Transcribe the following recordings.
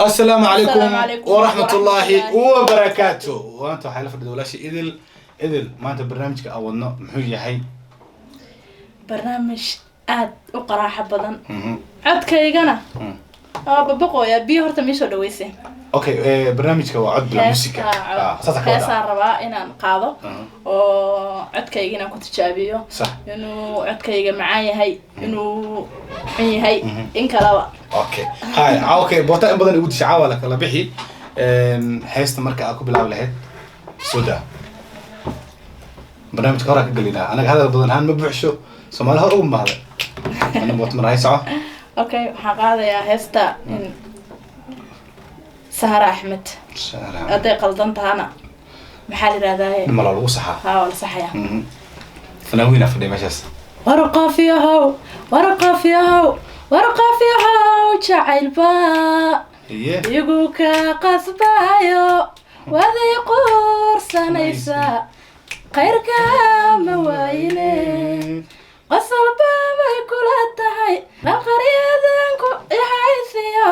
Asalaamu calaykum Assalaamu calaykum waraxmatullaahi waraxmatullaahi wabarakaatu. Maanta waxaa la fadhida walaasha Idil. Idil, maanta barnaamijka aan wadno muxuu yahay? Barnaamij aad u qaraaxo badan. Codkaygana waa babaqooya, biyo horta miisoo dhaweysay. Okay, barnaamijka waa cod bila musika. Saasa ka wadaa. Heesaan rabaa inaan qaado oo codkayga inaan ku tijaabiyo inuu codkayga macaan yahay, inuu xun yahay, in kalaba. Okay, hay, okay, boota in badan igu disha caawa la kala bixi. Heesta marka aad ku bilaabi lahayd, soo daa. Barnaamijka horaa ka gelinaa, anaga hadal badan haan ma buuxsho, Soomaali hor ugu mahday ana boota mar hay soco. Okay, waxaan qaadayaa heesta in Sahara Axmed. Hadday qaldan tahana maxaa la yidhahdaa? Dhimala lagu saxaa. Haa, waa la saxayaa. Fanaan weynaa fadhiya meeshaas. Warqaf yahow, warqaf yahow, warqaf yahow, jacaylba iye igu ka qasbayo, waday quursanaysaa, khayrka ma waayine, qosolba bay kula tahay, qanqaryadan ku ihaysiyo,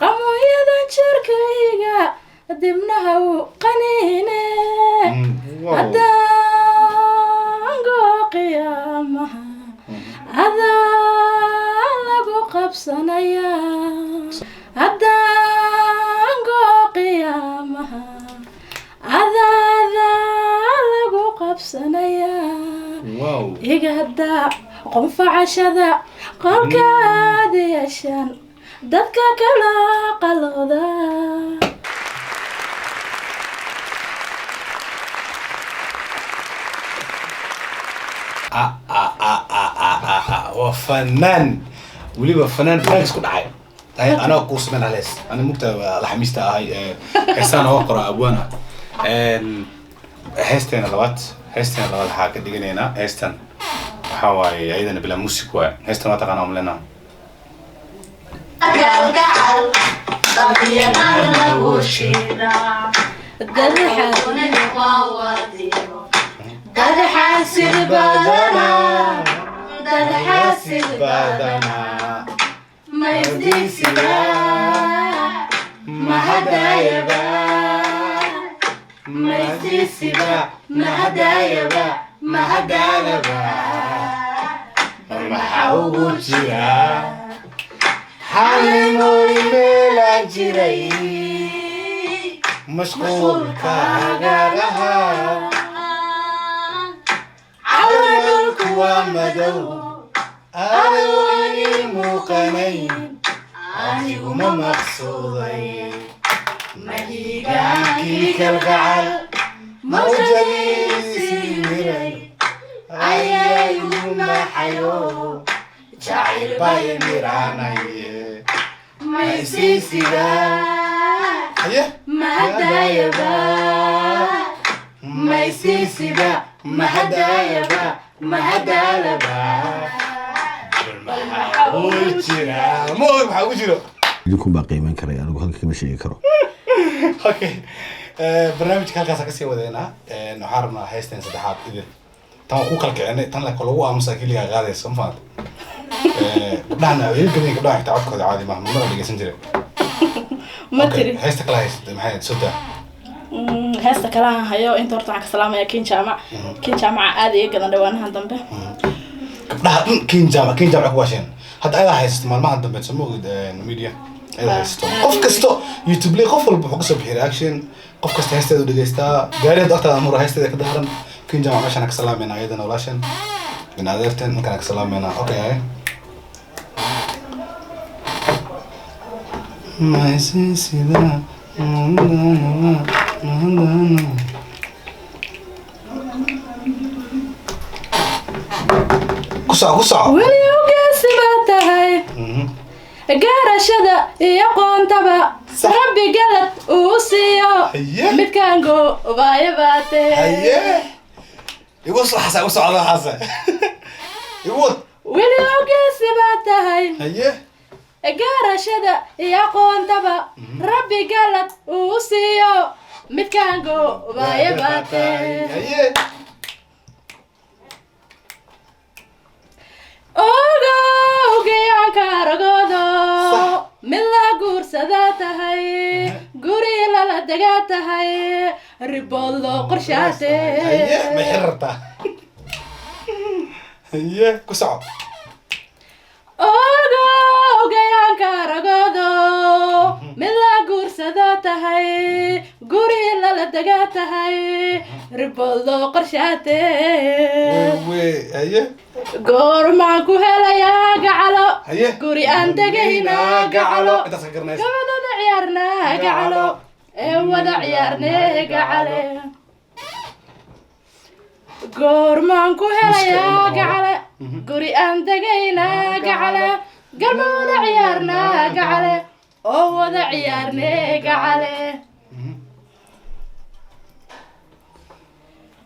qamuunyadan jirkayga dibnaha u qaniine. Wow. Haddaan goo qiyaamaha adaa lagu qabsanayaa, haddaan goo qiyaamaha adaadaa lagu qabsanayaa. Iga haddaa qonfacashada qolkaad yeeshaan dadka kala qalooda. Ah, ah, ah, ah, ah, ah, ah. Waa fanaan, weliba fanaan fanaanka isku dhacay. Anaa kuu sameyn halees, ana mugta waa laxamiista ahay, heestaan oo qora, abwaan ah. Heesteena labaad waxaa ka dhiganaynaa heestan, waxaa waaye ayadana bilaa music waaye. Heestan waa taqaanaa umlena. Dad xaasid badanaa, dad xaasid badanaa, ma isdiisiba mahadayaba, ma isdiisiba mahadayaba, mahadalaba. Maxaa ugu jira xalimooy meelaa jiray mashquulka hagaaraha? Dhulku waa madow, adoo ii muuqanayn, aniguma maqsuuday mahigaankii kalgacal mawjadiisii miray ayaa igu maxayo, jacayl bay miraanaye, maysiisiga haye. Mahadayaba, Maysiisiba mahadayaba, mahadalaba, maxaa ugu jira? Ma og maxaa ugu jiro. Idinkun baa qiimeyn karaya, anigu halka kama sheegi karo. Okay, barnaamijka halkaasa kasii wadeynaa. Waxaan rabnaa heysteen saddexaad. Idin tan waan ku kala kicinay, tan laka lagu aamusaa keligaa qaadayso, ma fahanta? Gabdhahana way gadan, gabdhaha xitaa codkooda caadi maaha, mamada dhegeysan jiray. Ma Okay, tiri. Heesta kala haysta maxay ahayd? Soo daa. Heesta kale aan hayo inta horta waxaan ka salaamaya Kin Jaamac. Kin Jaamaca aad iga gadan dhawaanahan dambe. Gabdhaha dhan Kin Jaamac, Kin Jaamac ku waasheen. Hadda ayadaa haysato maalmahan dambe, soo ma ogid? Media ayadaa haysato. Qof kasto YouTube ley, qof walba wuxuu kasoo bixiy reaction, qof kasta heesteeda u dhegeystaa, gaari hadda agtaada mura heesteeda ka daaran. Kin Jaamac meeshaan ka salaamayna, ayadana walaashan bin adeerteen markaan ka salaamayna. Okay, ay maysisida. Ku soco, ku soco. Weli ogaasi baa tahay garashada iyo qoontaba. Rabbi galad uu siiyo. Haye. Midkaan goobaaya baatee. Haye, igu xasa, igu socda xasa, igu wad. Weli ogaasi baa tahay haye garashada iyo aqoontaba, rabbi galad uu siiyo, midkaan goobaaya baatee. Haye. Ogow geeyaanka aragoodo mid la guursada tahay. degaa tahay, ribood loo qorshaate. Haye, ma xirartaa? Haye, ku soco. Ogo ogayaanka ragoodo, mid la guursada tahay, guri lala degaa tahay, ribood loo qorshaate. We, haye. Goormaan ku helayaa gacalo? Haye. Guri aan degaynaa gacalo. Intaas ka garanaysa. Gabadhada ciyaarnaa gacalo, ee wada ciyaarnee gacale. Goormaan ku helayaa gacale? Guri aan degaynaa gacale, galba wada ciyaarnaa gacale, oo wada ciyaarnee gacale.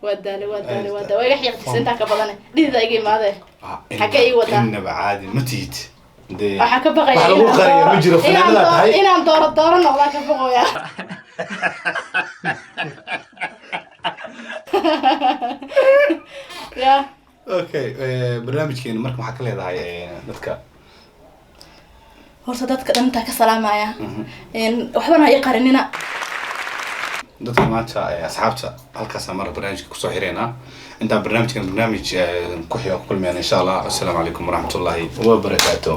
Waa daale, waa daale, waa daale, waa iga xiiqtisa intaa ka badane, dhidida iga imaadee. Xagee ii wadaa? Innaba caadi ma tihid dee. Waxaa ka baqaya Wax lagu inaan qariyo ma jiro, inaan fanaanadaa tahay. Inaan dooro dooro noqdaa ka baqoya ya. Okay, barnaamijkeena marka maxaa ka leedahay dadka? Horta dadka dhan intaa ka salaamaya. Waxbana ha ii qarinina. Dadka maanta asxaabta halkaasaan mara barnaamijka kusoo xireynaa. Intaan barnaamijkan barnaamij ku xiga ku kulmayaan insha Allah. Assalaamu calaykum waraxmatullaahi wabarakaatu.